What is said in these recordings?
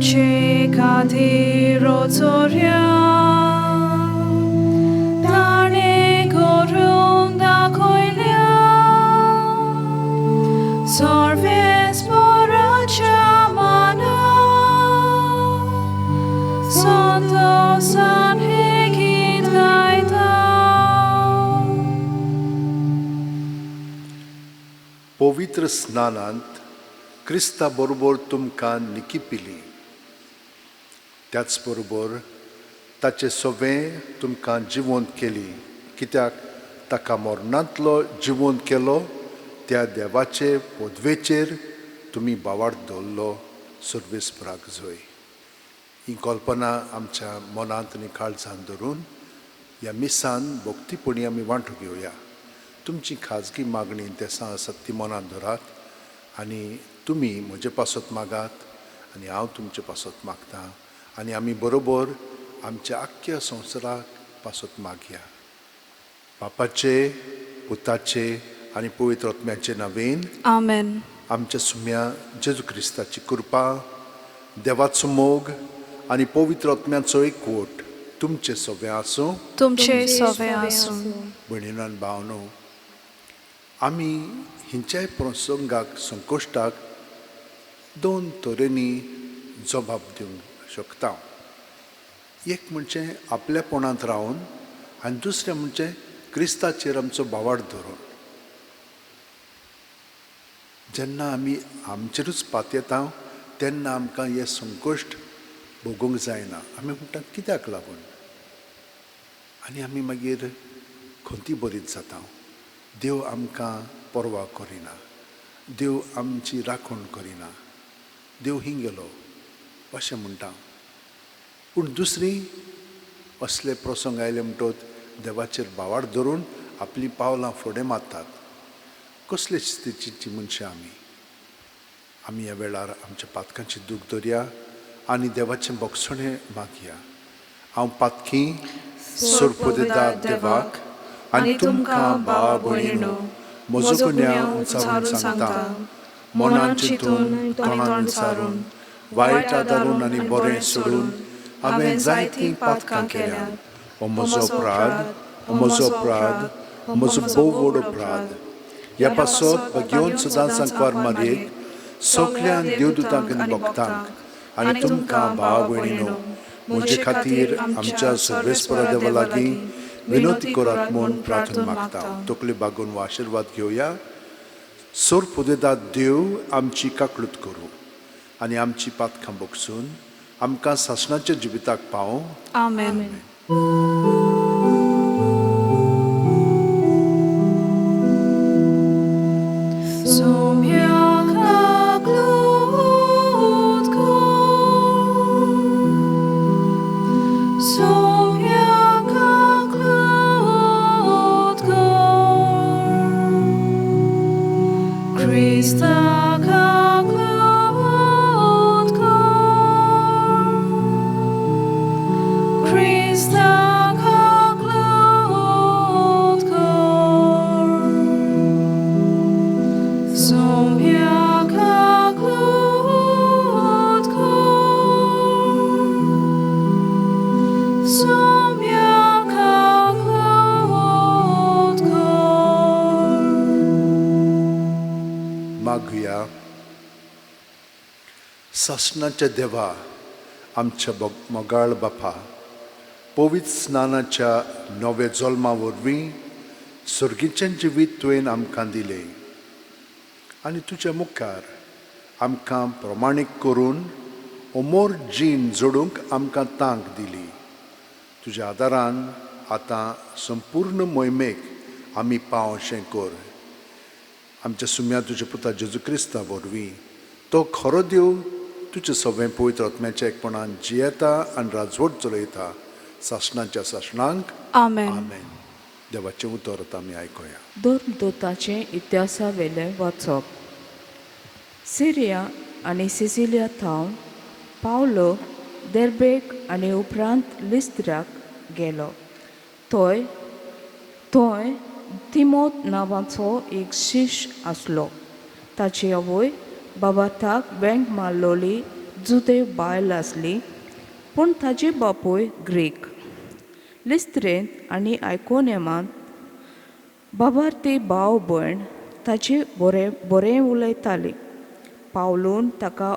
तुमचे खातीर चोरया ताणें करून दाखयल्या सर्वेस्पराच्या मना संतोषान हें गीत गायता. पवित्र स्नानांत क्रिस्ता बरोबर तुमकां निकिपिली, त्याच बरोबर ताचे सवें तुमकां जिवंत केली, कित्याक ताका मरणांतलो जिवंत केलो त्या देवाचे पदवेचेर तुमी बावार दवरलो सर्वेस्पराक जय. ही कल्पना आमच्या मनांत आनी काळजांत धरून ह्या मिसान भक्तीपणी आमी वांटो घेवया. तुमची खाजगी मागणी देसां आसात ती मनांत धरात आनी तुमी म्हजे पासत मागात आनी हांव तुमचे पासत मागता आनी आमी बरोबर आमच्या आख्ख्या संवसाराक पासत मागया. बापाचे, पुताचे आनी पवित्र आत्म्याचे नांवेन आमेन. आमच्या सुम्या जेजू क्रिस्ताची कृपा, देवाचो मोग आनी पवित्र आत्म्याचो एकवट तुमचे सगळें आसूं. तुमचे सवे आसूं. भयणीनो आनी भावनो, आमी हिंच्याय प्रसंगाक संकश्टाक दोन तरेनी जबाब दिवंक शकता. एक म्हणजे आपल्यापणांत रावन आनी दुसरें म्हणजे क्रिस्ताचेर आमचो भावार्थ धरून. जेन्ना आमी आमचेरूच पातयेता तेन्ना आमकां हें संकश्ट भोगूंक जायना. आमी म्हणटात कित्याक लागून, आनी आमी मागीर खंती बरीच जाता. देव आमकां पर्वा करिना, देव आमची राखण करिना, देव हिंग गेलो अशें म्हणटा. पूण दुसरी असले प्रसंग आयले म्हणटत देवाचेर भावार्थ धरून आपलीं पावलां फुडें मारतात. कसले स्थितीची मनशां आमी? आमी ह्या वेळार आमच्या पातकांची दूख धरया आनी देवाचें बक्षणें मागया. हांव पातकी सोरपुदेदार देवाक आनी तुमकां भावा भयणीनो म्हजो गुन्यांव उचारून सांगता. मनान चिंतून, तोंडान विचारून, वायट आदारून आनी बरें सोडून हांवें जायतीं पातकां केल्यांत. हो म्हजो अपराध, हो म्हजो अपराध, हो म्हजो भोव व्हड अपराध. ह्या पासत भगेवन सदां सांकवार मारयेक सगळ्यां देवदूतांक आनी भक्तांक आनी तुमकां भावा भयणीनो म्हजे खातीर आमच्या सर्वेस्परा देवा लागीं विनवती करात म्हूण प्रार्थना मागता. तकली बागोवन हो आशिर्वाद घेवया. सोर पुदेदाद देव आमची काकळूत करूं आनी आमची पातकां बगसून आमकां सासणाच्या जिविताक पावों. आमेन. मागुया. सासणाच्या देवा, आमच्या मोगाळ बापा, पवित्र स्नानाच्या नव्या जल्मा वरवीं सर्गीचें जिवीत तुवें आमकां दिलें आनी तुज्या मुखार आमकां प्रमाणीक करून अमोर जीण जोडूंक आमकां तांक दिली. तुज्या आदारान आतां संपूर्ण मोहिमेक आमी पावशें कर. आमच्या सुम्या तुज्या पुता जेजू क्रिस्ता वरवीं, तो खरो देव तुजे सगळें पवित्र आत्म्याच्या एकपणान जियेता आनी राजवट चलयता सासणाच्या सासणांक. आमेन. आमेन. देवाचें उतर आतां आमी आयकुया. धर्मदूताचें इतिहासावेलें वाचप. सिरिया आनी सिसिलिया थावन पावलो देर्बेक आनी उपरांत लिस्त्राक गेलो. थंय थंय तिमोत नांवाचो एक शिश्य आसलो. ताची आवय बाबाताक वेंग मारलोली जुदेव बायल आसली पूण ताजी बापूय ग्रीक. लिस्त्रेंत आनी आयकोनेमांत बाबार ती भाव भयण ताची बरें बरें उलयताली. पावलून ताका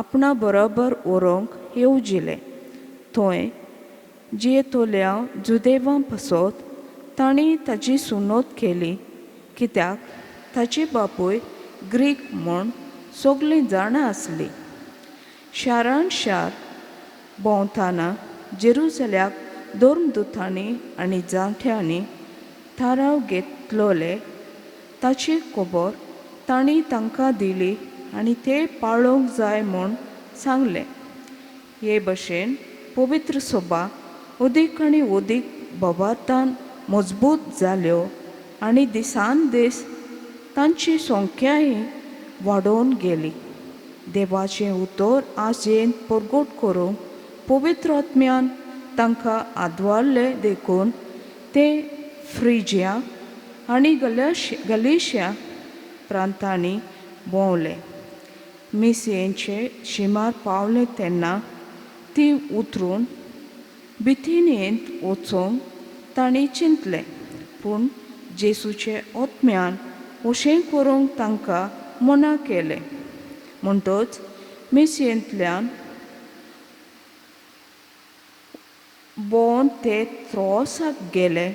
आपणा बरोबर व्हरूंक येवजिलें. थंय जियेतल्या जुदेवां पासत तांणी ताजी सुनोत केली, कित्याक ताची बापूय ग्रीक म्हूण सगळीं जाणां आसलीं. शारान शार भोंवतना जेरुजल्याक धर्मदुतांनी आनी जाणट्यांनी थाराव घेतलोले ताची खबर तांणी तांकां दिली आनी ते पाळोवंक जाय म्हूण सांगलें. हे भशेन पवित्र सभा अदीक आनी अदीक भवार्थान मजबूत जाल्यो आनी दिसान दीस तांची संख्याय वाडोवन गेली. देवाचें उतर आजयेन परगट करूंक पवित्र आत्म्यान तांकां आदवारले देखून ते फ्रिजिया आनी गलेशिया प्रांतांनी भोंवले. मिसयेंचे शिमार पावले तेन्ना ती उतरून बिथिनेंत वचूंक तांणी चिंतलें, पूण जेसूचे आत्म्यान अशें करूंक तांकां मना केलें. म्हणटच मिसयेंतल्यान भोंवन ते त्रोसाक गेले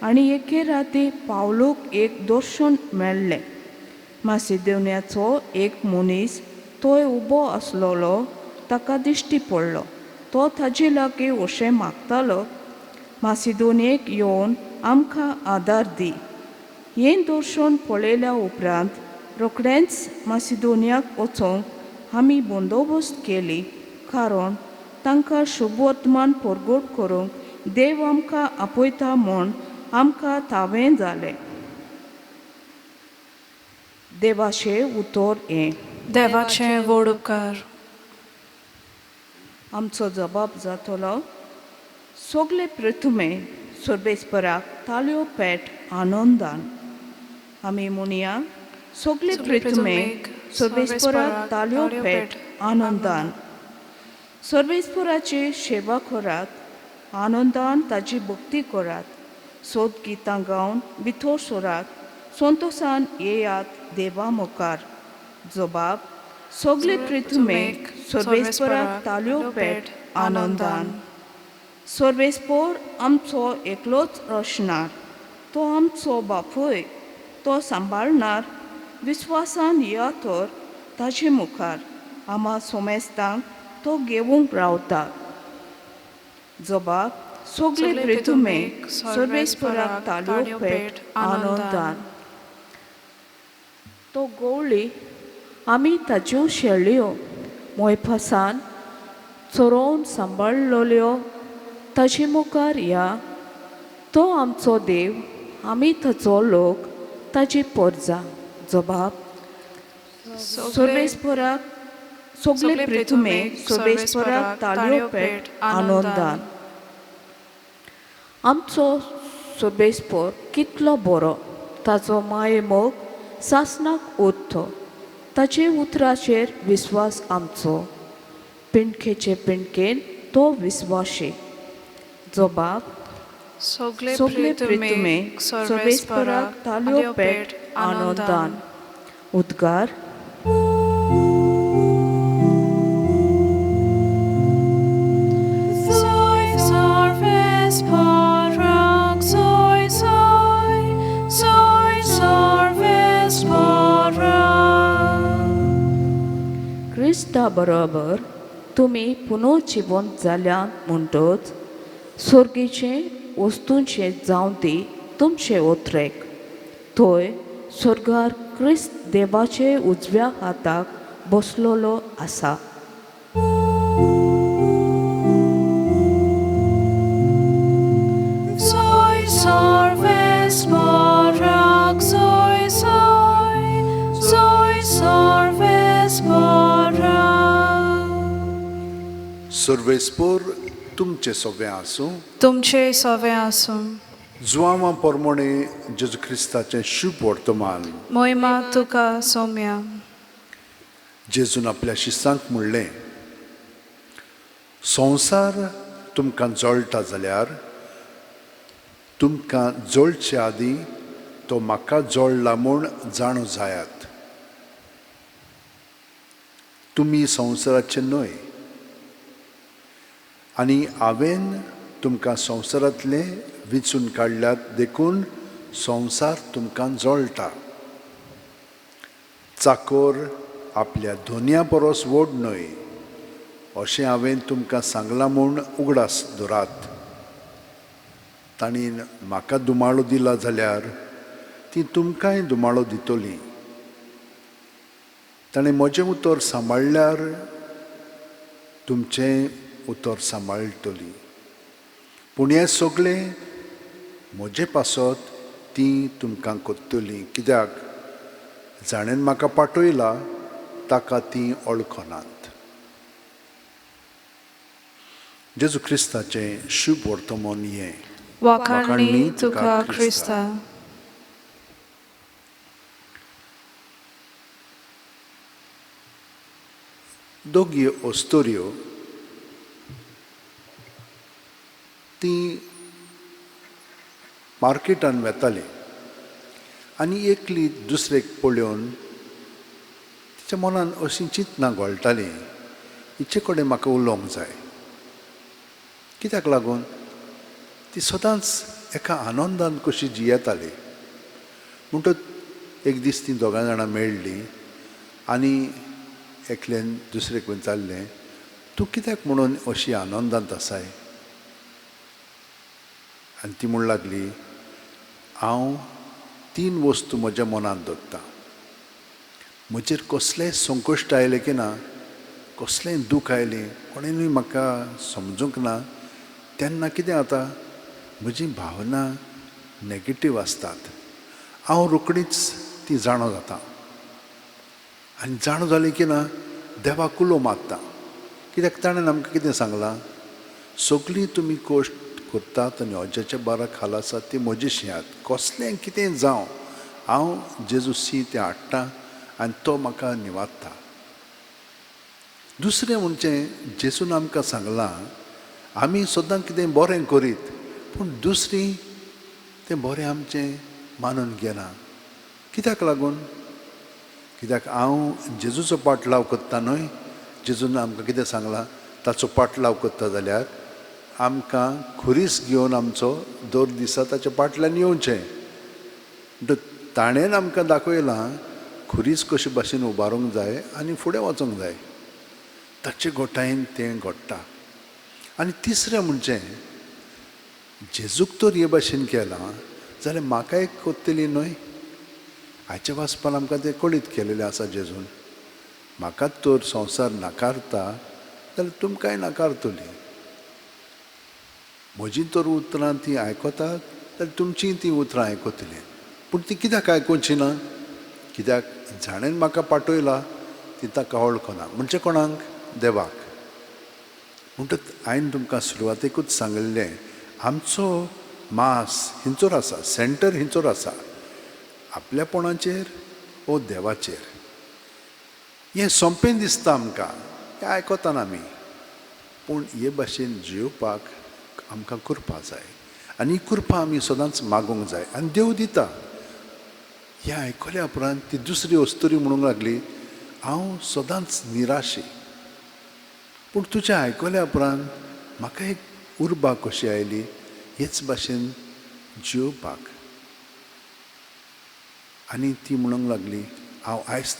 आनी एके राती पावलूक एक दर्शन मेळ्ळें. मासिदोनियाचो एक मनीस थंय उबो आसलेलो ताका दिश्टी पडलो. तो ताजे लागीं अशें मागतालो, मासिदोनियेक येवन आमकां आदार दी. हें दर्शन पळयल्या उपरांत रोखडेंच मासिदोनियाक वचूंक आमी बंदोबस्त केली, कारण तांकां शुभवर्तमान परगट करूंक देव आमकां आपयता म्हूण आमकां तावें जालें. देवाचें उतर हें. देवाचें व्हड उपकार. आमचो जबाब जातलो. सगळे प्रथमे सर्वेस्पराक ताळयो पेट आनंदान. आमी म्हणया, सगळे प्रथमे सर्वेस्पराक ताळयो पेट आनंदान. सर्वेस्पराची सेवा करात, आनंदान ताजी भक्ती करात, सोद गितां गावन भितर सरात, संतोसान येयात देवा मुखार. जबाब, सगळे प्रथमे सर्वेस्पराक ताळयो पेट आनंदान. सर्वेस्पोर आमचो एकलोच रचणार, तो आमचो बापूय, तो सांबाळणार. विस्वासान या तर ताजे मुखार, आमा सोमेस्तांक तो घेवंक रावता. जबाब, सगळे प्रथमे सर्वेस्पराक ताळयो पेट आनंदान. तो गवळी, आमी ताज्यो शेळयो मोयपासान चरोवन सांबाळलोल्यो ताजे मुखार या. तो आमचो देव, आमी ताचो लोक, ताजी परजा. जबाब, सर्वेस्पराक सगळे प्रथमे सर्वेस्पराक ताळयो पेट आनंदान. आमचो सर्वेस्पर कितलो बरो, ताचो मायेमोग सासणाक उरतो. ताचे उतराचेर विस्वास आमचो, पिंडकेचे पिंडकेन तो विस्वाशी. जबाब, सगळे सगळे प्रथमे प्रथमे सर्वेस्पराक ताळयो पेट आनंदान. उद्गार, Soy sarves parak, soy soy, soy sarves parak. क्रिस्ता बरोबर तुमी पुनर्जिवंत जाल्यात म्हणटच सर्गीचे वस्तूंचे जावं दी तुमचे उतरेक. थंय स्वर्गार क्रिस्त देवाचे उजव्या हाताक बसलेलो आसा. Soy sarves parak, soy soy, soy sarves parak. सर्वेस्पोर तुमचें सगळें आसूं. तुमचे सवे आसूं. जुआंवा पोरमोणे जेजू क्रिस्ताचें शुभ वर्तमान. मोहिमा तुका सोम्या. जेजून आपल्या शिसांक म्हणलें, संवसार तुमकां जळटा जाल्यार तुमकां जळचे आदीं तो म्हाका जळ्ळा म्हूण जाणू जायात. तुमी संवसाराचे न्हय आनी हांवें तुमकां संवसारांतले विंचून काडल्यात, देखून संवसार तुमकां जळटा. चाकोर आपल्या धोनया परस व्हड न्हय अशें हांवें तुमकां सांगलां म्हूण उगडास दवरात. तांणी म्हाका दुमाळो दिला जाल्यार ती तुमकांय दुमाळो दितली. ताणें म्हजें उतर सांबाळ्ळ्यार तुमचें उतर सांबाळटली. पूण हें सगळें म्हजे पासत ती तुमकां करतली, कित्याक जाणें म्हाका पाठयला ताका ती वळखनात. जेजू क्रिस्ताचें शुभ वर्तमान हें. वाखाणणी तुका क्रिस्ता. दोगी अस्तुऱ्यो ती मार्केटान वेताली आनी एकली दुसरेक पळोवन तिच्या मनान अशीं चिंतनां घोळटालीं, हिचे कडेन म्हाका उलोवंक जाय. कित्याक लागून ती सदांच एका आनंदान कशी जियेताली. म्हणटच एक दीस ती दोगां जाणां मेळ्ळीं आनी एकल्यान दुसरेक विचारलें, तूं कित्याक म्हणून अशी आनंदांत आसाय? आनी ती म्हूण लागली, हांव तीन वस्तू म्हज्या मनांत दवरतां. म्हजेर कसलेंय संकश्ट आयलें की ना, कसलेंय दूख आयलें, कोणेनूय म्हाका समजूंक ना, तेन्ना कितें जाता, म्हजी भावना नेगेटीव आसतात. हांव रोखडीच ती जाणो जाता आनी जाणो जाली की ना देवाक उलो मारता. कित्याक ताणें आमकां कितें सांगलां, सगळीं तुमी कश्ट करतात आनी अज्याच्या बारा खाला आसात ती म्हजी शिंयात. कसलें कितें जावं हांव जेजू सी तें हाडटा आनी तो म्हाका निवारता. दुसरें म्हणजे जेजून आमकां सांगलां आमी सदां कितें बरें करीत, पूण दुसरी तें बरें आमचें मानून घेना. कित्याक लागून? कित्याक हांव जेजूचो पाटलाव करता न्हय. जेजून आमकां कितें सांगलां, ताचो पाटलाव करता जाल्यार आमकां खुरीस घेवन आमचो दर दिसा ताच्या पाटल्यान येवचें. ताणें आमकां दाखयलां खुरीस कशे भाशेन उबारूंक जाय आनी फुडें वचोंक जाय. ताचे गोठायेन तें घडटा. आनी तिसरें म्हणजे जेजूक तर हे भाशेन केलां जाल्यार म्हाकाय करतली न्हय. आयच्या वाचपान आमकां तें कळीत केलेलें आसा, जेजून म्हाका तर संवसार नाकारता जाल्यार तुमकांय नाकारतली. म्हजी तर उतरां ती आयकतात जाल्यार तुमचीं तीं उतरां आयकतलीं. पूण ती कित्याक आयकुची ना? कित्याक जाणें म्हाका पाठयला ती ताका वळखना. म्हणजे कोणाक? देवाक. म्हणटच हांवें तुमकां सुरवातेकूच सांगिल्लें, आमचो मास हिंचोर आसा, सेंटर हिंचोर आसा, आपल्यापणाचेर ओ देवाचेर. हें सोंपें दिसता आमकां, हें आयकतना आमी, पूण हे भाशेन जियोवपाक आमकां कृपा जाय आनी कृपा आमी सदांच मागूंक जाय आनी देव दिता. हें आयकल्या उपरांत ती दुसरी अस्तुरी म्हणूंक लागली, हांव सदांच निराशी, पूण तुजें आयकल्या उपरांत म्हाका एक उर्बा कशी आयली हेच भाशेन जियोवपाक. आनी ती म्हणूंक लागली, हांव आयज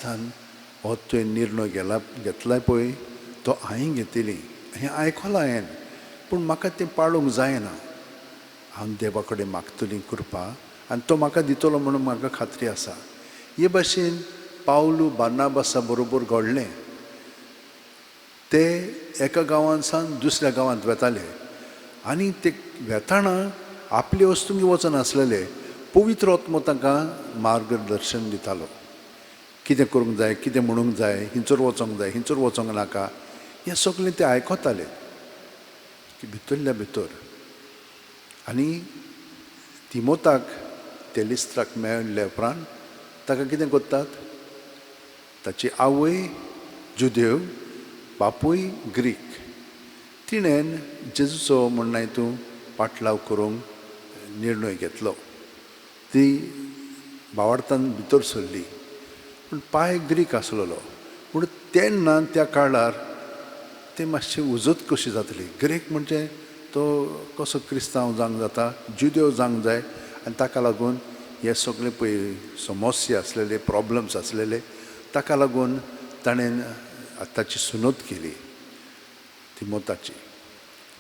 हो तुवें निर्णय घेतला पळय तो हांवें घेतली, हें आयकलां हांवें, पूण म्हाका तें पाळूंक जायना. हांव देवा कडेन मागतली कृपा आनी तो म्हाका दितलो म्हणून म्हाका खात्री आसा. हे भाशेन पावलू बार्नाबासा बरोबर घडलें. ते एका गांवांत सावन दुसऱ्या गांवांत वेताले आनी ते वेताना आपले वस्तूंक वचनासलेले, पवित्र आत्मो तांकां मार्गदर्शन दितालो, कितें करूंक जाय, कितें म्हणूंक जाय, हिंचोर वचोंक जाय, हिंचोर वचोंक नाका, हें सगळें ते आयकताले भितरल्या भितर. आनी तिमोताक ते लिस्त्राक मेळ्ळे उपरांत ताका कितें करतात, ताची आवय जुदेव, बापूय ग्रीक, तिणें जेजूचो म्हणनाय तूं पाटलाव करूंक निर्णय घेतलो. ती भावार्थान भितर सरली, पूण पाय ग्रीक आसलेलो. पूण तेन्ना त्या काळार ते मातशें उजत कशी जातली. ग्रीक म्हणजे तो कसो क्रिस्तांव जावंक जाता, जुदेव जावंक जाय, आनी ताका लागून हे सगळे पळय समस्या आसलेले, प्रॉब्लम्स आसलेले, ताका लागून ताणें ताची सुनत केली तिमोताची.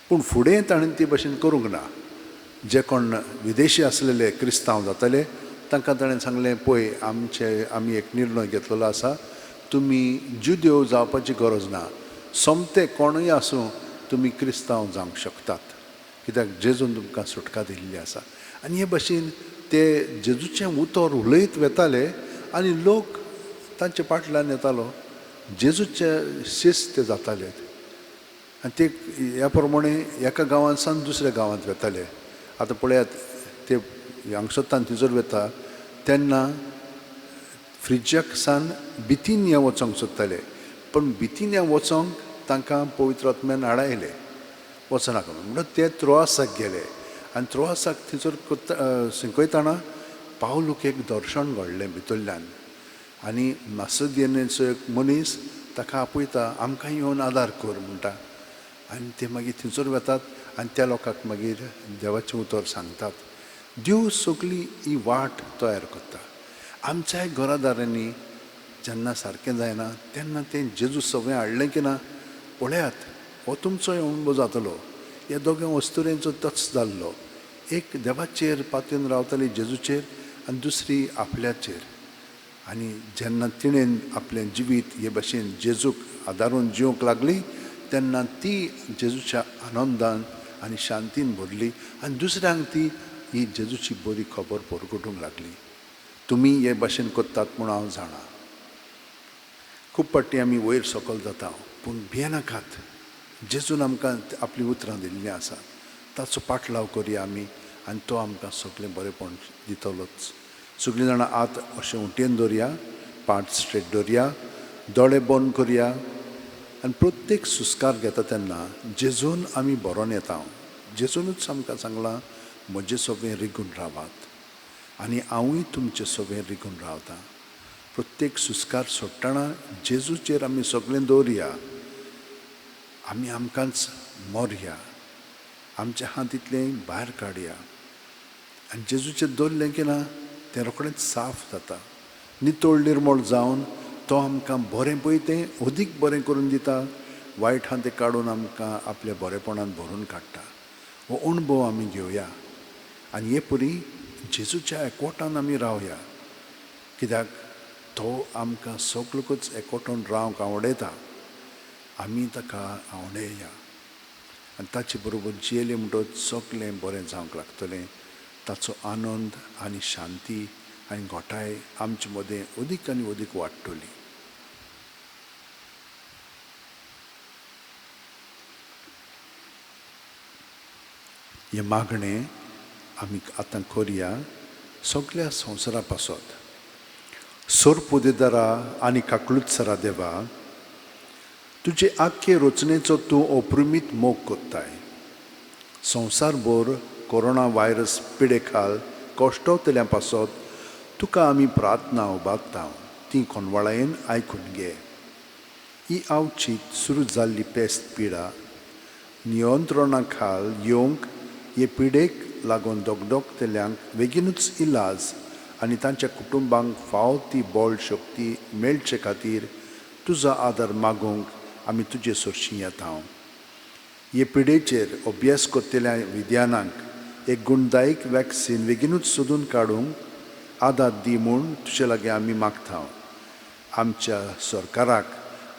पूण फुडें ताणें ते भशेन करूंक ना. जे कोण विदेशी आसलेले क्रिस्तांव जाताले तांकां ताणें सांगलें, पळय आमचे आमी एक निर्णय घेतलेलो आसा, तुमी जुदेव जावपाची गरज ना, सोमते कोणूय आसूं तुमी क्रिस्तांव जावंक शकतात, कित्याक जेजून तुमकां सुटका दिल्ली आसा. आनी हे भशेन ते जेजूचें उतर उलयत वेताले आनी लोक तांचे फाटल्यान येतालो, जेजूचे शिस्त ते जाताले. आनी ते ह्या प्रमाणे एका गांवांत सावन दुसऱ्या गांवांत वेताले. आतां पळयात ते हांगसरतान थंयसर वेता तेन्ना फ्रिज्याक सावन बितिन्या वचोंक सोदताले, पूण बितिन्या वचोंक तांकां पवित्र आत्म्यान आडायले, वचनाका म्हणून. ते त्रोआसाक गेले आनी त्रोआसाक थंयसर करता शिकयतना पावलूक एक दर्शन घडलें भितरल्यान, आनी मासदियनेचो एक मनीस ताका आपयता, आमकां येवन आदार कर म्हणटा. आनी ते मागीर थंयसर वेतात आनी त्या लोकांक मागीर देवाचें उतर सांगतात. देव सगळी ही वाट तयार करता. आमच्याय घरादारांनी जेन्ना सारकें जायना तेन्ना तें जेजू सगळें हाडलें की ना, पळयात हो तुमचोय अणभव जातलो. ह्या दोगां वस्तुरेंचो तच जाल्लो, एक देवाचेर पातयेन रावताली जेजूचेर आनी दुसरी आपल्याचेर. आनी जेन्ना तिणें आपलें जिवीत हे भशेन जेजूक आदारून जिवंक लागली तेन्ना ती जेजूच्या आनंदान आनी शांतीन भरली आनी दुसऱ्यांक ती ही जेजूची बरी खबर परगटूंक लागली. तुमी हे भाशेन करतात म्हूण हांव जाणा. खूब फावटी आमी वयर सकयल जाता, पूण भियेनाकात. जेजून आमकां आपलीं उतरां दिल्लीं आसात, ताचो पाटलाव करया आमी आनी तो आमकां सगळें बरेंपण दितलोच. सगळीं जाणां हात अशें उंटयेन दवरया, पाट स्ट्रेट दवरया, दोळे बंद करया आनी प्रत्येक सुस्कार घेता तेन्ना जेजून आमी बरोवन येता. जेजूनच आमकां सांगलां, म्हजे सगळें रिगून रावात आनी हांवूय तुमचे सगळें रिगून रावतां. प्रत्येक सुस्कार सोडटना जेजूचेर आमी सगळें दवरया, आमी आमकांच मोरया, आमच्या हात इतलें भायर काडया आनी जेजूचेर दवरलें की ना तें रोखडेंच साफ जाता. नितळ निर्मळ जावन तो आमकां बरें पळय तें अदीक बरें करून दिता, वायट आहा तें काडून आमकां आपल्या बरेपणान भरून काडटा. हो अणभव आमी घेवया आनी हे परी जेजूच्या एकवटान आमी रावया, कित्याक तो आमकां सगळकूच एकवटून रावंक आवडयता. आमी ताका आवडया आनी ताचे बरोबर जियेले म्हणटकच सगळें बरें जावंक लागतलें. ताचो आनंद आनी शांती आनी घोटाय आमचे मदें अदीक आनी अदीक वाडटली. हें मागणें आमी आतां करया सगळ्या संवसारा पासत. सोरपुदेदारा आनी काकलुतसरा देवा, तुजे आख्खे रचनेचो तूं अप्रुमीत मोग कोत्ताय. संवसारभर कोरोना व्हायरस पिडे खाल कश्टवतल्या पासत तुका आमी प्रार्थना उबारता, ती कोनवाळायेन आयकून घे. ही आवचीत सुरू जाल्ली पेस्त पिडा नियंत्रणा खाल येवंक हे पिडेक लागून दगदगतल्यांक बेगीनूच इलाज आनी तांच्या कुटुंबांक फाव ती बळ शक्ती मेळचे खातीर तुजो आदार मागूंक आमी तुजे सरशीं येता. हे पिडेचेर अभ्यास करतल्या विज्ञानांक एक गुणदायक वॅक्सिन बेगीनूच सोदून काडूंक आदार दी म्हूण तुजे लागीं आमी मागता. आमच्या सरकाराक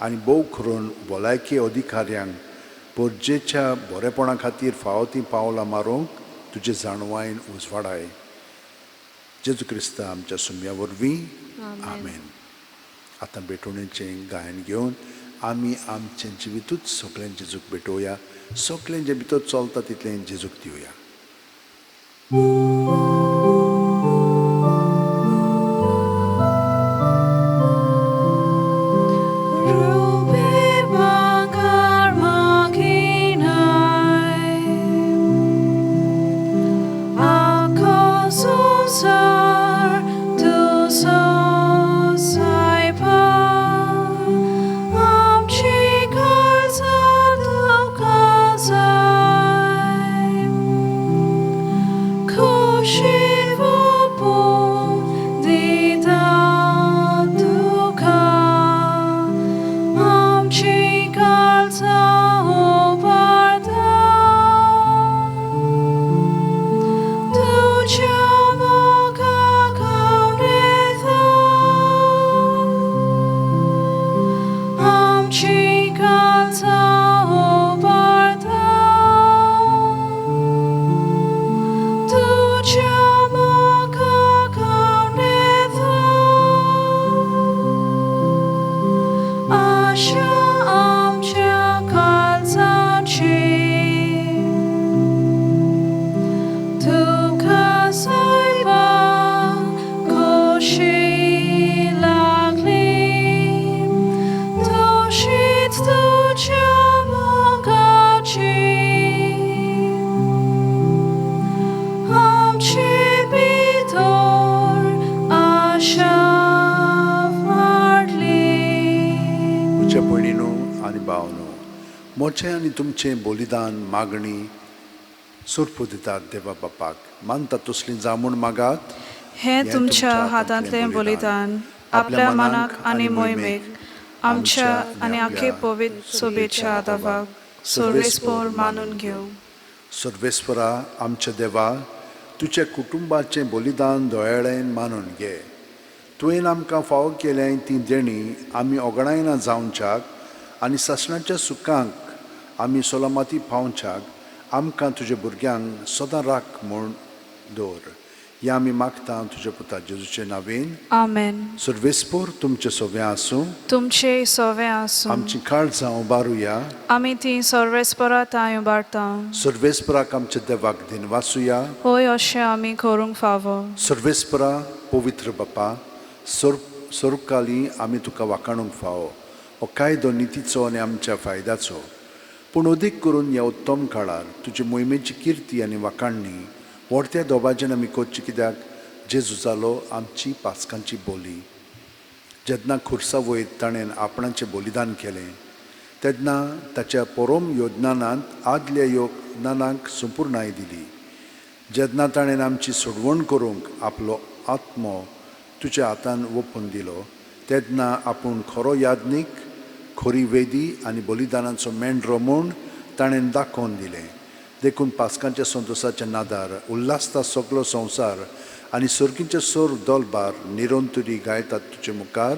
आनी भोव करून भलायकी अधिकाऱ्यांक परजेच्या बरेपणा खातीर फावो तीं पावलां मारूंक तुजे जाणवायन उजवाडाय. जेजू क्रिस्ता आमच्या सुम्या वरवीं आमेन. आतां भेटवणेचें गायन घेवन आमी आमचें जिवितूच सगळें जेजूक भेटोवया, सगळें जें भितर चलता तितलें जेजूक दिवया. Rupe bangar makinam, भावनो, म्हजें आनी तुमचें बलिदान मागणी सोरपू दितात देवा बापाक मानता तसली जामूण मागात. हें तुमच्या हातांतलें बलिदान आपल्या मनाक आनी मोहिमेक आमच्या आनी आखे पवित्र सोबेच्या आदावाक सर्वेस्पोर मानून घेवं. सर्वेस्परा आमच्या देवा, तुज्या कुटुंबाचें बलिदान दोयाळेन मानून घे. तुवें आमकां फावो केल्याय ती देणी आमी ओगडायना जावच्याक आनी सासणाच्या सुखांक आमी सोलामाती पावच्याक आमकां तुज्या भुरग्यांक सदां राख म्हूण दवर. हें आमी मागता तुज्या पुता जेजूचे नांवेन. आमेन. सर्वेस्पोर तुमचें सोव्यां आसूं. तुमचे सोवे आसूं. आमची काळजां उबारुया. आमी ती सर्वेस्परा तांय उबारता. सर्वेस्पराक आमच्या देवाक दिनवासुया. हय, अशें आमी करूंक फावो. सर्वेस्परा पवित्र बापा, सोर्पकाली आमी तुका वाखाणूंक फावो. हो कायदो नितीचो आनी आमच्या फायद्याचो. पूण अदीक करून ह्या उत्तम काळार तुजे मोहिमेची किर्ती आनी वाखाणणी व्हडत्या दबाज्यान आमी करची, कित्याक जेजू जालो आमची पास्कांची बोली. जेन्ना खुर्सा वयर ताणें आपणाचें बलिदान केलें तेन्ना ताच्या पोरोम योजनानांत आदल्या योगदानाक संपुर्णाय दिली. जेन्ना ताणें आमची सोडवण करूंक आपलो आत्मो तुज्या हातान ओपून दिलो तेन्ना आपूण खरो याज्ञीक, खरी वेदी आनी बलिदानाचो मेंढरो म्हूण ताणें दाखोवन दिलें. देखून पास्कांच्या संतोसाच्या नादार उल्हासता सगलो संवसार आनी सर्गींचे सोर दोलबार निरंतरी गायतात तुजे मुखार.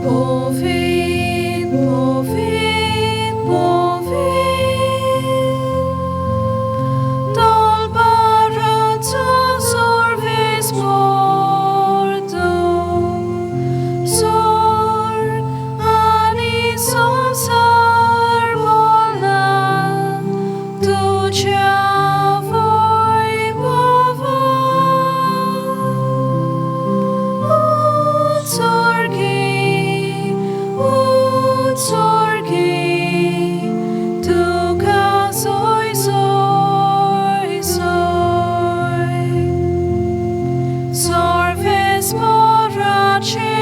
Povit, povit, povit, Dolbarazzo sorves porto, Sor ani sonsar vola, Tucea voi bova. Ut sorgi, tuca soi, soi, soi. Sorves morace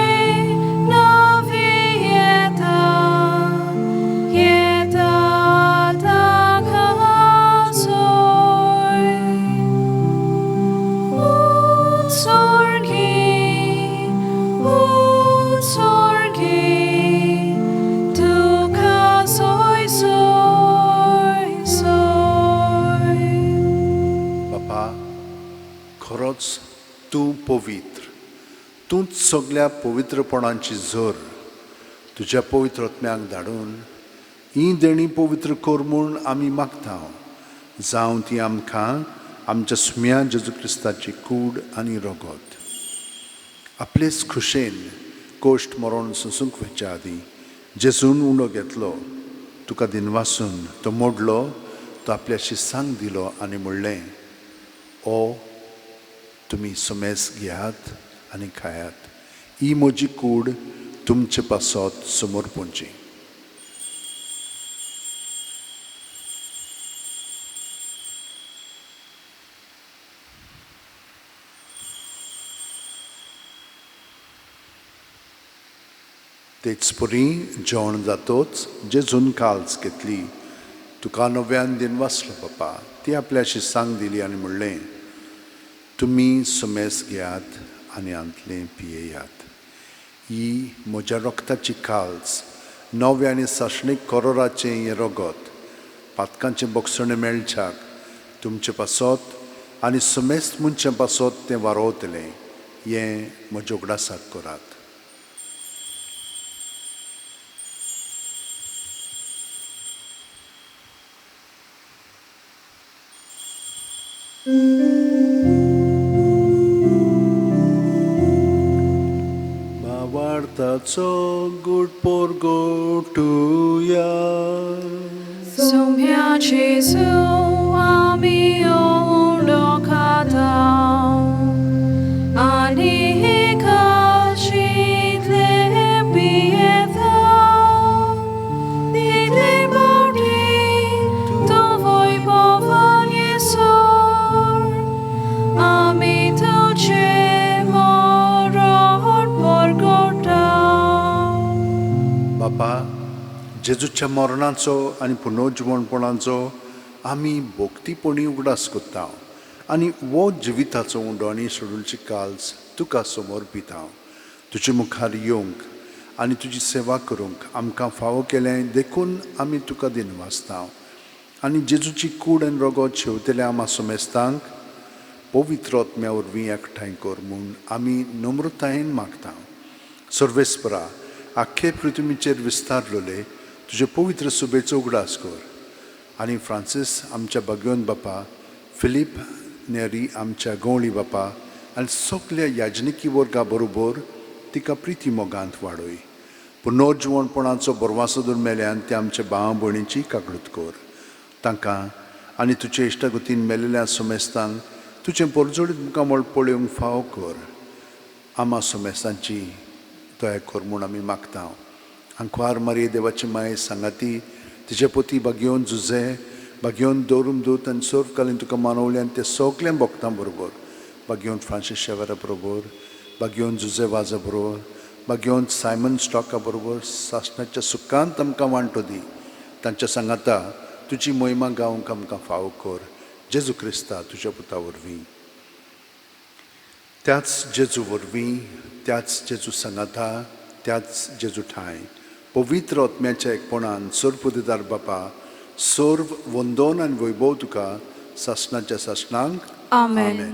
navieta, ieta taca soi. Ut sorgi, tuca soi, soi, soi. बापा, खरोच तूं पवित्र, तूंच सगल्या पवित्रपणाची झर. तुज्या पवित्र आत्म्याक धाडून ही देणी पवित्र कर म्हूण आमी मागता, जावं ती आमकां आमच्या सुम्या जेजू क्रिस्ताची कूड आनी रगत. आपलेच खुशेन कोश्ट मरण सोंसूंक वचच्या आदीं जेजून उंडो घेतलो, तुका दिनवासून तो मोडलो, तो आपल्याशी सांग दिलो आनी म्हणलें, ओ तुमी समेस घेयात आनी खायात, ही म्हजी कूड तुमचे पासत समर्पणची. तेच परी जेवण जातोच जेजून काल्स घेतली, तुका नव्यान दिनवासलो बापा, ती आपल्याशी सांग दिली आनी म्हणलें, तुमी समेस घेयात आनी हांतलें पियेयात. ही म्हज्या रक्ताची काल्स, नव्या आनी सासणीक करोराचें हें रगत, पातकांचें बक्षणें मेळच्याक तुमचे पासत आनी समेस्त मनशां पासत तें वारोवतलें. हें म्हज्या उगडासाक करात. भावार्थाचो good पोरगोटुया. Sommia Gesù, ami ulocata, ani kashidle pieta, digle morti, tu voi povani sor, ami tuce morona. जेजूच्या मरणाचो आनी पुनर्जिवणपणाचो आमी भोक्तीपणी उगडास करता आनी हो जिविताचो उंडो आनी सोडूची काल्स तुका समर्पिता. तुजे मुखार येवंक आनी तुजी सेवा करूंक आमकां फावो केलें देखून आमी तुका दिनवासता आनी जेजूची कूड आनी रगत शेवतल्या आमा समेस्तांक पवित्र आत्म्या वरवीं एकठांय कर म्हूण आमी नम्रतायेन मागता. सर्वेस्परा, आख्खे पृथ्वीचेर विस्तारलेले तुजे पवित्र सुबेचो उगडास कर आनी फ्रांसीस आमच्या भाग्योन बापा, फिलीप नेरी आमच्या गवळी बापा आनी सगल्या याजनिकी वर्गा बरोबर तिका प्रिती मोगांत वाडय. पुनर्जिवणपणाचो बरवासो धरून मेल्यान ते आमच्या भाव भयणीची कागळूत कर. तांकां आनी तुजे इश्टागतीन मेलेल्या समेस्तांक तुजें परजोडीत मुखामळ पळोवंक फावो कर. आमा समेस्तांची दया कर म्हूण आमी मागता. आंकवार मारये देवाची माये सांगाती तिचे पोती बागयोवन जुजे बागयोवन दवरूम दूत आनी सर्वकालीन तुका मानवल्यान ते सगळें भोगतां बरोबर बागयोवन फ्रांसीस शेवरा बरोबर, बागयोवन जुजे वाजा बरोबर, बागयोवन सायमन स्टॉका बरोबर सासणाच्या सुखांत आमकां वांटो दी. तांच्या सांगाता तुजी मोहिमा गावंक आमकां फावो कर. जेजू क्रिस्ता तुज्या पुता वरवीं, त्याच जेजू वरवीं, त्याच जेजू सांगाता, त्याच जेजू ठांय पवित्र आत्म्याच्या एकपणान सर्वपुदेदार बापा, सर्व वंदन आनी वैभव तुका सासणाच्या सासणांक. आमेन.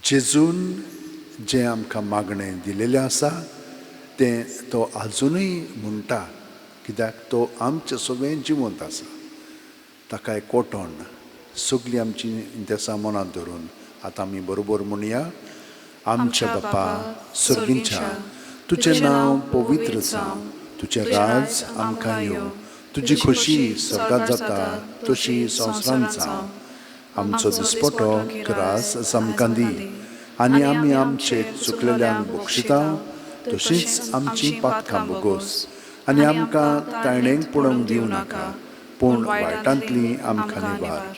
जेजून जें आमकां मागणें दिलेलें आसा तें तो आजुनूय म्हणटा, कित्याक तो आमचे सगळें जिवंत आसा. ताका एकवटोन सगळीं आमची इंतेसां मनांत धरून आतां आमी बरोबर म्हणया. आमच्या बापा सर्गींच्या, तुजें नांव पवित्र जावं, तुजें राज आमकां येवं, तुजी खोशी स्वर्गात जाता तशी संवसारांत जावं. आमचो दिसपटो ग्रास आमकां दी आनी आमी आमचे चुकलेल्यांक बक्षिता तशींच आमची पातकां बोगोस आनी आमकां ताणेंक पळोवंक दिवं नाका, पूण वायटांतली आमकां निवार.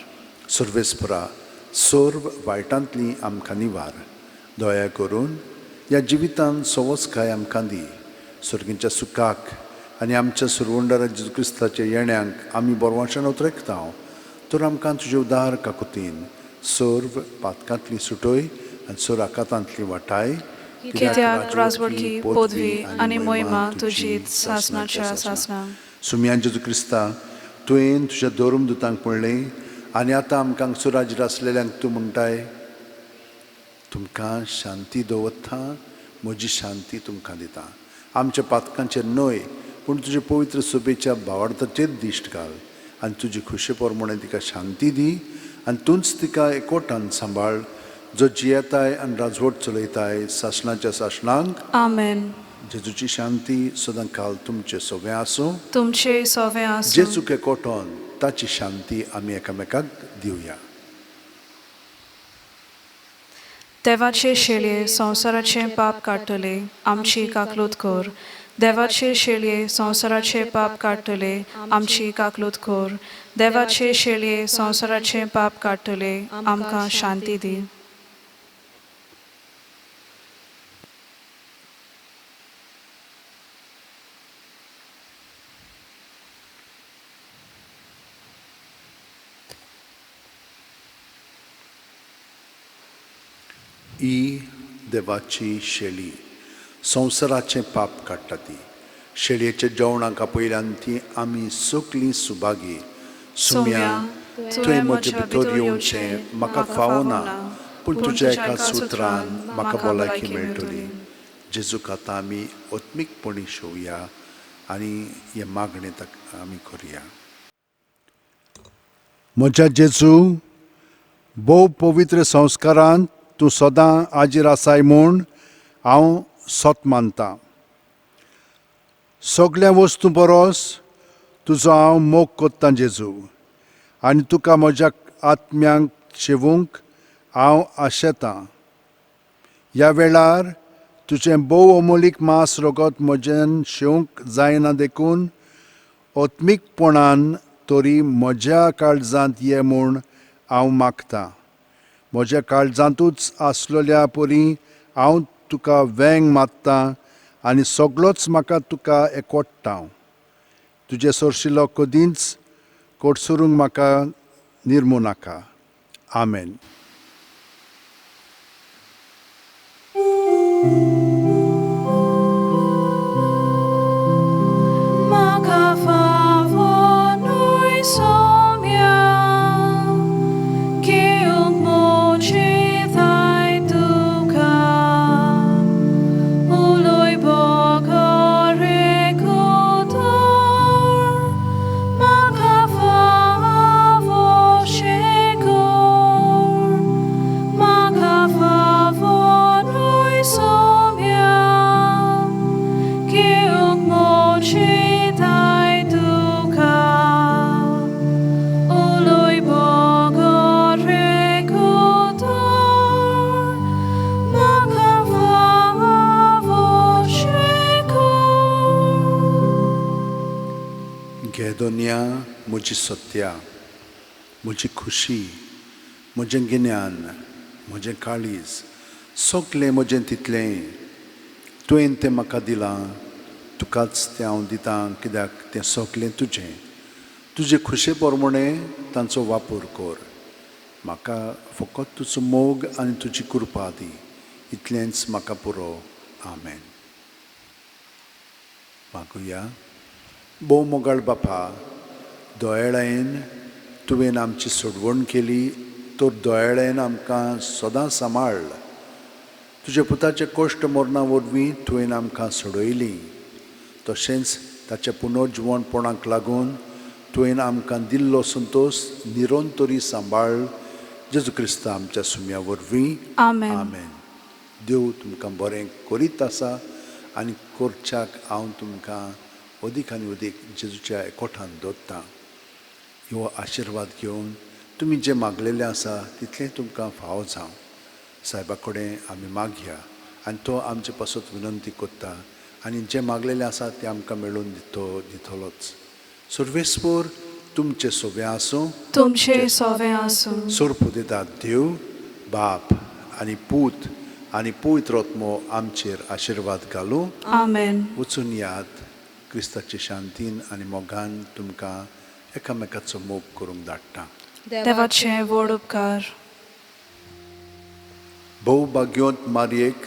सर्वेस्परा, सर्व वायटांतली आमकां निवार. दया करून ह्या जिवितांत सवसकाय आमकां दी. सर्गींच्या सुखाक आनी आमच्या सुरवंडारा जेजू क्रिस्ताच्या येण्यांक आमी बरवाशान उतरेकता. तर आमकां तुजे उदार काकुतीन सर्व पातकांतली सुटय आनी सर्व आकातांतली वाटाय. कित्याक राजवटकी, पदवी आनी मोहिमा तुजी सासणाच्या सासणां. सुमयान जेजू क्रिस्ता, तुवें तुज्या धर्म दुतांक म्हणलें आनी आतां आमकां सुराजीर आसलेल्यांक तूं म्हणटाय, तुमकां शांती दवरता, म्हजी शांती तुमकां दिता. आमच्या पातकांचेर न्हय पूण तुजे पवित्र सभेच्या भावार्थाचेर दिश्ट घाल आनी तुजी खुशे प्रमाणे तिका शांती दी आनी तूंच तिका एकवटान सांबाळ, जो जियेताय आनी राजवट चलयताय सासणाच्या सासणांक. आमेन. जेजूची शांती सदां काल तुमचे सगळें आसूं. तुमचे सोवे आसूं. जेजूक एकवटोन ताची शांती आमी एकामेकाक दिवया. देवाचे शेळये संवसाराचें पाप काडटले, आमची काकलूत कर. देवाचे शेळये संवसाराचें पाप काडटले, आमची काकलूत कर. देवाचे शेळये संवसाराचें पाप काडटले, आमकां शांती दी. ही देवाची शेळी संवसाराचें पाप काडटा. ती शेळयेच्या जेवणाक आपयल्यान ती आमी सगळीं सुभागी. सुम्या, तुवें म्हजे भितर येवचें म्हाका फावो ना, पूण तुज्या एका सुत्रान म्हाका भलायकी मेळटली. जेजूक आतां आमी आत्मीकपणी शेवया आनी हें मागणें ताका आमी करुया. म्हज्या जेजू, भोव पवित्र संस्कारान तूं सदां आजीर आसाय म्हूण हांव सत मानतां. सगल्या वस्तू परस तुजो हांव मोग कोत्तां जेजू, आनी तुका म्हज्या आत्म्यांक शेवूंक हांव आशेतां. ह्या वेळार तुजें भोव अमोलीक मांस रगत म्हज्यान शेवंक जायना देखून आत्मीकपणान तरी म्हज्या काळजांत ये म्हूण हांव मागतां. म्हज्या काळजांतूच आसलेल्या परी हांव तुका वेंग मारतां आनी सगळोच म्हाका तुका एकवटता. तुजे सरशिलो कदींच कडसरूंक म्हाका निर्मू नाका. आमेन. म्हाका फावो न्हय सोम्या, घेवंक म्हजी थांय तुका, उलय बगर एक उतर, म्हाका फावोशें कर. म्हाका फावो न्हय सोम्या, घेवंक म्हजी थांय तुका, उलय बगर एक उतर, म्हाका फावोशें कर. घे दोनया म्हजी सत्या, म्हजी खुशी, म्हजें गिन्यान, म्हजें काळीज, सगलें म्हजें तितलें तुवें तें म्हाका दिलां, तुकाच तें हांव दितां, कित्याक तें सगलें तुजें. तुजे खुशे प्रमाणें तांचो वापर कर. म्हाका फकत तुजो मोग आनी तुजी कृपा दी, इतलेंच म्हाका पुरो. आमेन. मागुया. भोव मोगाळ बापा, दयाळायेन तुवें आमची सोडवण केली तर दयाळायेन आमकां सदां सांबाळ. तुज्या पुताचे कश्ट मरणा वरवीं तुवें आमकां सोडयली, तशेंच ताच्या पुनर्जिवणपणाक लागून तुवें आमकां दिल्लो संतोश निरंतरी सांबाळ. जेजू क्रिस्ता आमच्या सुम्या वरवीं. आमेन. आमेन. देव तुमकां बरें करीत आसा आनी करच्याक हांव तुमकां अदीक आनी अदीक जेजूच्या एकवठान दवरतां. ह्यो आशिर्वाद घेवन तुमी जें मागलेलें आसा तितलें तुमकां फावो जावं. सायबा कडेन आमी मागया आनी तो आमचे पासत विनंती करता आनी जें मागलेलें आसा तें आमकां मेळून दितलोच. सर्वेस्पर तुमचें सोबें आसूं. तुमचे सोवें आसूं. सोरपुदेतात देव बाप आनी पूत आनी पवित्र आत्मो आमचेर आशिर्वाद घालूं. आमेन. वचून यात क्रिस्ताचे शांतीन आनी मोगान तुमकां एकामेकाचो मोग करूंक धाडटा. देवाचे व्हड उपकार. भोव भाग्योंत मारयेक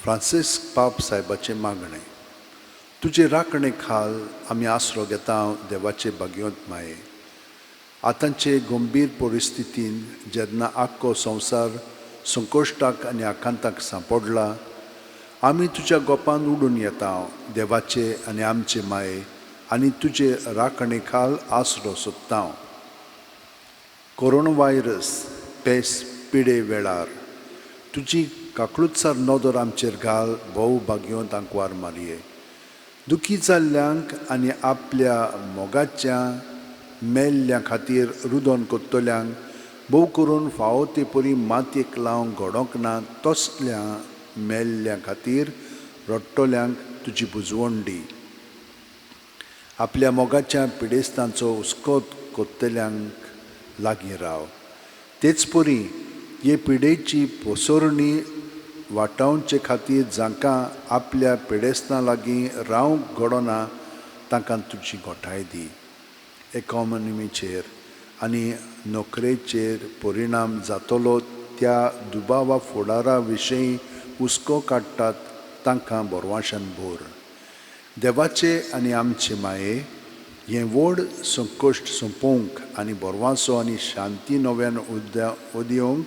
फ्रांसिस्क पाप साहेबाचें मागणें. तुजे राखणे खाल आमी आसरो घेता देवाचे भाग्योंत माये. आतांचे गंभीर परिस्थितीन जेन्ना आख्खो संवसार संकश्टाक आनी आकांताक सांपडला, आमी तुज्या गोपान उडून येता देवाचे आनी आमचे माये आनी तुजे राखणे खाल आसरो सोदता. कोरोना व्हायरस पेस पिडे वेळार तुजी काकळुतसार नदर आमचेर घाल. भोव भाग्योंत आंकवार मारये. दुखी जाल्ल्यांक आनी आपल्या मोगाच्या मेल्ल्या खातीर रुदन कोत्तल्यांक, भोव करून फावो ते परी मातयेक लावंक घडोंक ना तसल्या मेल्ल्या खातीर रडटल्यांक तुजी बुजवण दी. आपल्या मोगाच्या पिडेस्तांचो हुस्को कोत्तल्यांक लागीं राव. तेच परी हे पिडेची पोसरणी वाटावचे खातीर जांकां आपल्या पिडेस्तां लागीं रावंक घडना तांकां तुजी गोठाय दी. एकोनॉमीचेर आनी नोकरेचेर परिणाम जातलो त्या दुबावा फुडारा विशीं हुस्को काडटात तांकां बरवाशान भर. देवाचे आनी आमचे माये हें व्हड संकश्ट सोंपोवंक आनी बरवासो आनी शांती नव्यान उदयोवंक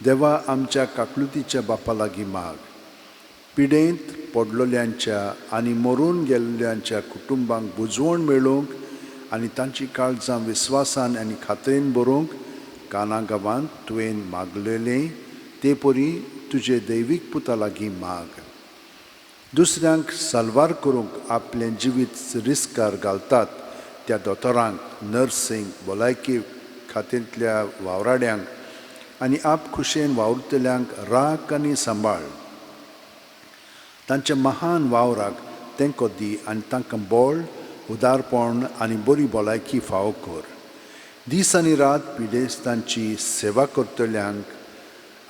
देवा आमच्या काकलुतीच्या बापा लागीं माग. पिडेंत पडलोल्यांच्या आनी मरून गेल्ल्यांच्या कुटुंबांक बुजवण मेळोवंक आनी तांची काळजां विस्वासान आनी खात्रेन बरोवंक काना गांवांत तुवें मागलेलें ते परी तुजे दैवीक पुता लागीं माग. दुसऱ्यांक साल्वार करूंक आपलें जिवीत रिस्कार घालतात त्या दोतोरांक, नर्सींक, भलायकी खात्यांतल्या वावराड्यांक आनी आप खुशयेन वावुरतल्यांक राख आनी सांबाळ. तांच्या महान वावराक तेंको दी आनी तांकां बळ, उदारपण आनी बरी भलायकी फावो कर. दीस आनी रात पिडेस्तांची सेवा करतल्यांक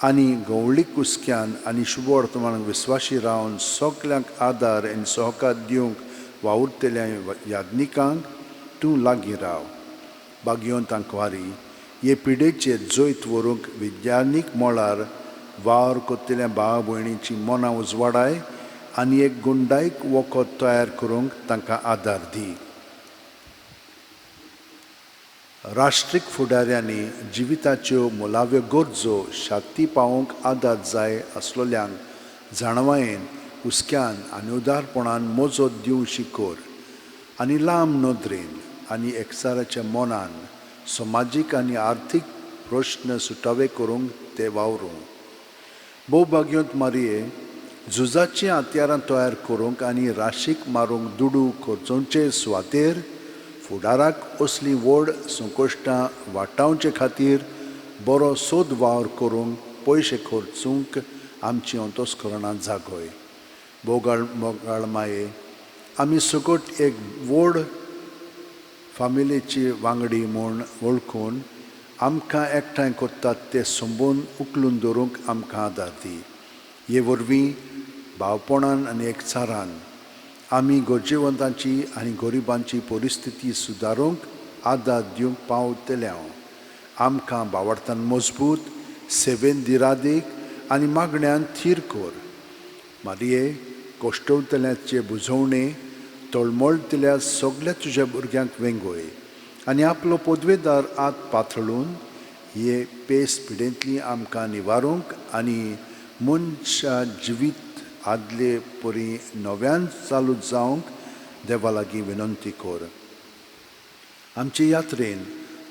आनी गवळीक हुस्क्यान आनी शुभवर्तमानाक विस्वाशी रावन सगल्यांक आदार आनी सहकार दिवंक वावुरतल्या याज्ञिकांक तूं लागीं राव. भाग्यवंत आंकवारी, हे पिडेचेर जैत व्हरूंक विज्ञानीक मळार वावर करतल्या भावा भयणीचीं मनां उजवाडाय आनी एक गुंडायक वखद तयार करूंक तांकां आदार दी. राष्ट्रीक फुडाऱ्यांनी जिविताच्यो मुळाव्यो गरजो शाती पावोवंक आदार जाय आसलोल्यांक जाणवायेन, हुस्क्यान आनी उदारपणान मजत दिवशी कर आनी लांब नदरेन आनी एकचाराच्या मनान समाजीक आनी आर्थीक प्रश्न सुटावे करूंक ते वावरूं. भोवभाग्योंत मारये, झुजाचीं हत्यारां तयार करूंक आनी राशीक मारूंक दुडू खर्चोवचे सुवातेर फुडाराक असलीं व्हड संकश्टां वाटावचे खातीर बरो सोद वावर करूंक पयशे खर्चूंक आमची अंतस्करणां जागय. बोगाळ मोगाळ माये, आमी सगट एक व्हड फामिलेची वांगडी म्हूण वळखून आमकां एकठांय करतात ते संबंद उखलून दवरूंक आमकां आदार दी. हे वरवीं भावपणान आनी एकचारान आमी गरजेवंतांची आनी गरिबांची परिस्थिती सुदारूंक आदार दिवंक पावतले. हांव आमकां भावार्थान मजबूत, सेवेन दिरादीक आनी मागण्यान थीर कर. मारये, कश्टवतल्याचे बुजवणे तळमळतल्या सगल्या तुज्या भुरग्यांक वेंगय आनी आपलो पदवेदार आत पातळून हे पेस पिडेंतली आमकां निवारूंक आनी मनशा जिवीत आदले परी नव्यान चालू जावंक देवा लागीं विनंती कर. आमचे यात्रेन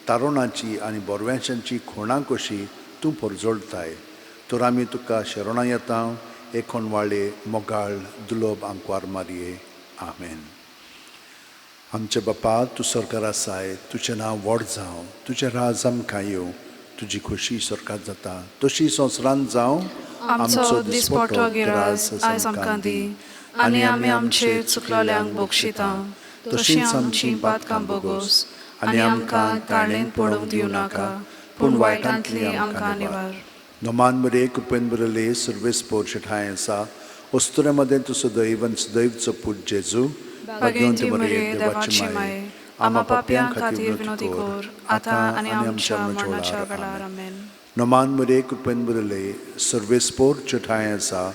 तारुणाची आनी बोरव्यांशांची खोणां कशी तूं परजळटाय तर आमी तुका शरणां येता एकोणवाळे मोगाळ दुलोब आंकवार मारये. आमेन. आमचे बापा, तूं सरकार आसाय, तुजें नांव व्हड जावं, तुजें राज आमकां येवं, तुजी खोशी सरकार जाता तशी संवसारांत जावं. आमचो दिसपट्टो गिरास आयज आमकां दी आनी आमी आमचे चुकलोल्यांक बक्षिता तशींच आमचीं पातकां बोगोस आनी आमकां ताळेंत पडूंक दिवं नाका पूण वायटांतली आमकां निवार. नमान मरे, कृपेन बरले, सर्वेस्पोर ठांय आसा, वस्तुरे मदें तूं सदैव आनी सदैवचो पूत जेजू भाग्यवंती मरिये, देवाची माये, आमा पापयां खातीर विनोदी कर आतां आनी आमच्या मरणाच्या वेळार. आमेन. नमान मरे, कृपेन बरले, सर्वेस्पोर ठांय आसा,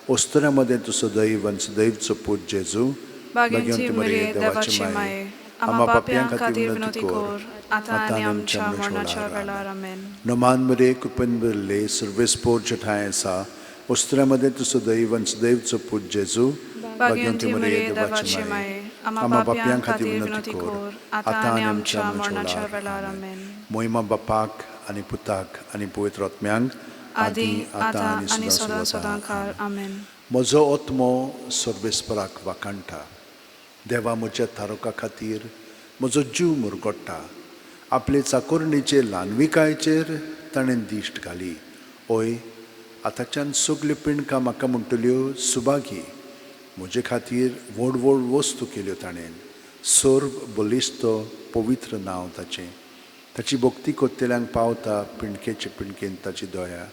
वस्तुरे मदें तूं सदैव आनी सदैवचो पूत जेजू भाग्यवंती मरिये, देवाची माये, आमा पापयां खातीर विनोदी कर आतां आनी आमच्या मरणाच्या वेळार. आमेन. नमान मरे, कृपेन बरले, सर्वेस्पोर ठांय आसा, वस्तुरे मदें तूं सदैव आनी सदैवचो पूत जेजू भाग्यवंती मरिये, देवाची माये, आमा पापयां खातीर विनोदी कर आतां आनी आमच्या मरणाच्या वेळार. आमेन. मोहिमा बापाक आनी पुताक आनी पवित्र आत्म्यांक, आदी आतां आनी सदां सदां काळ. आमेन. म्हजो आत्मो सर्वेस्पराक वाखाणटा, देवा म्हज्या तारका खातीर म्हजो जीव मुरगट्टा. आपले चाकोरणीचे ल्हानविकायेचेर ताणें दिश्ट घाली. हय, आतांच्यान सगल्यो पिंडकां म्हाका म्हणटल्यो सुभागी. म्हजे खातीर व्हड व्हड वस्तू केल्यो ताणें. सर्व बलिश्त पवित्र नांव ताचें. ताची भक्ती करतल्यांक पावता पिंडकेचे पिंडकेन ताची दया.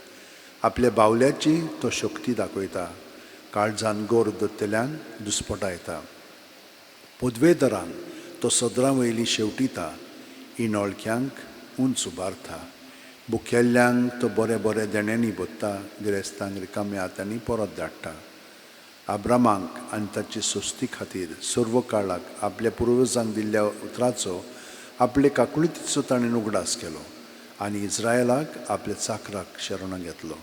आपल्या बावल्याची तो शक्ती दाखयता. काळजान गोर दत्तल्यांक दुस्पटायता. पदवेदारांक तो सदरां वयली शेवटिता. इनोळख्यांक उंच उबारता. बुकेल्ल्यांक तो बरे बरे देण्यांनी भरता. गिरेस्तांक रिकाम्या हातांनी परत धाडटा. आब्रामाक आनी ताचे सोस्ती खातीर सर्व काळाक आपल्या पुर्वजांक दिल्ल्या उतराचो आपले काकुळतीचो ताणें उगडास केलो आनी इस्रायलाक आपल्या चाकराक शरणां घेतलो.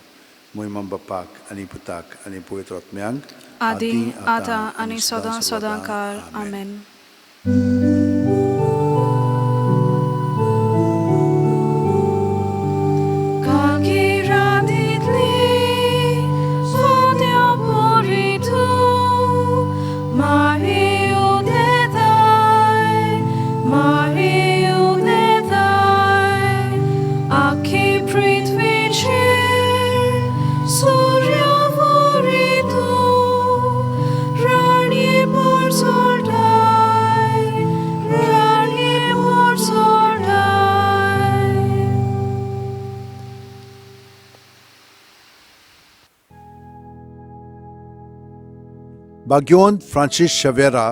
मोहिमा बापाक आनी पुताक आनी पवित्र आत्म्यांक, आदी आतां आनी सदां सदां काळ. आमेन. Surya vori tu, rani por solta. भाग्यवंत फ्रांसीस शवेरा,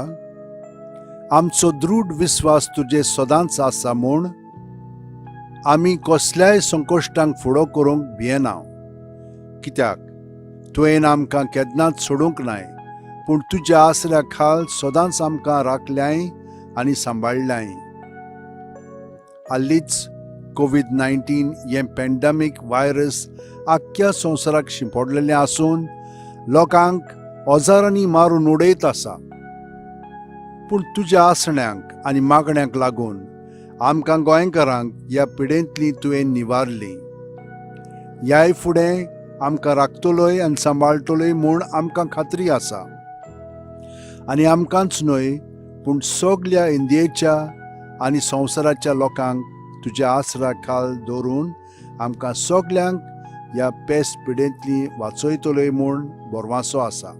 आमचो दृढ विस्वास तुजे सदांच आसा म्हूण आमी कसल्याय संकश्टांक फुडो करूंक भियेना, कित्याक तुवें आमकां केन्नाच सोडूंक नाय, पूण तुज्या आसऱ्या खाल सदांच आमकां राखल्याय आनी सांबाळ्ळ्याय. हालींच कोवीड-19 हें पॅन्डेमीक व्हायरस आख्ख्या संवसाराक शिंपडलेलें आसून लोकांक हजारांनी मारून उडयत आसा. पूण तुज्या आसण्यांक आनी मागण्यांक लागून आमकां गोंयकारांक ह्या पिडेंतली तुवें निवारली. ह्याय फुडें आमकां राखतलोय आनी सांबाळटलोय म्हूण आमकां खात्री आसा. आनी आमकांच न्हय, पूण सगल्या इंडियेच्या आनी संवसाराच्या लोकांक तुज्या आसरा खाल दवरून आमकां सगल्यांक ह्या पेस पिडेंतली वाचयतलोय म्हूण भरवासो आसा.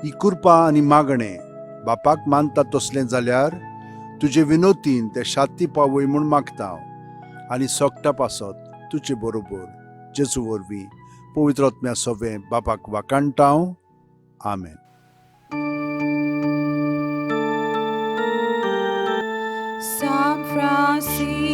ही कृपा आनी मागणें बापाक मानता तसलें जाल्यार तुजे विनोतीन ते शांती पावय म्हूण मागता हांव, आनी सोगटा पासत तुजे बरोबर जेजू वरवीं पवित्र आत्म्या सोवें बापाक वाकाणटा हांव. आमेन. San Francisco.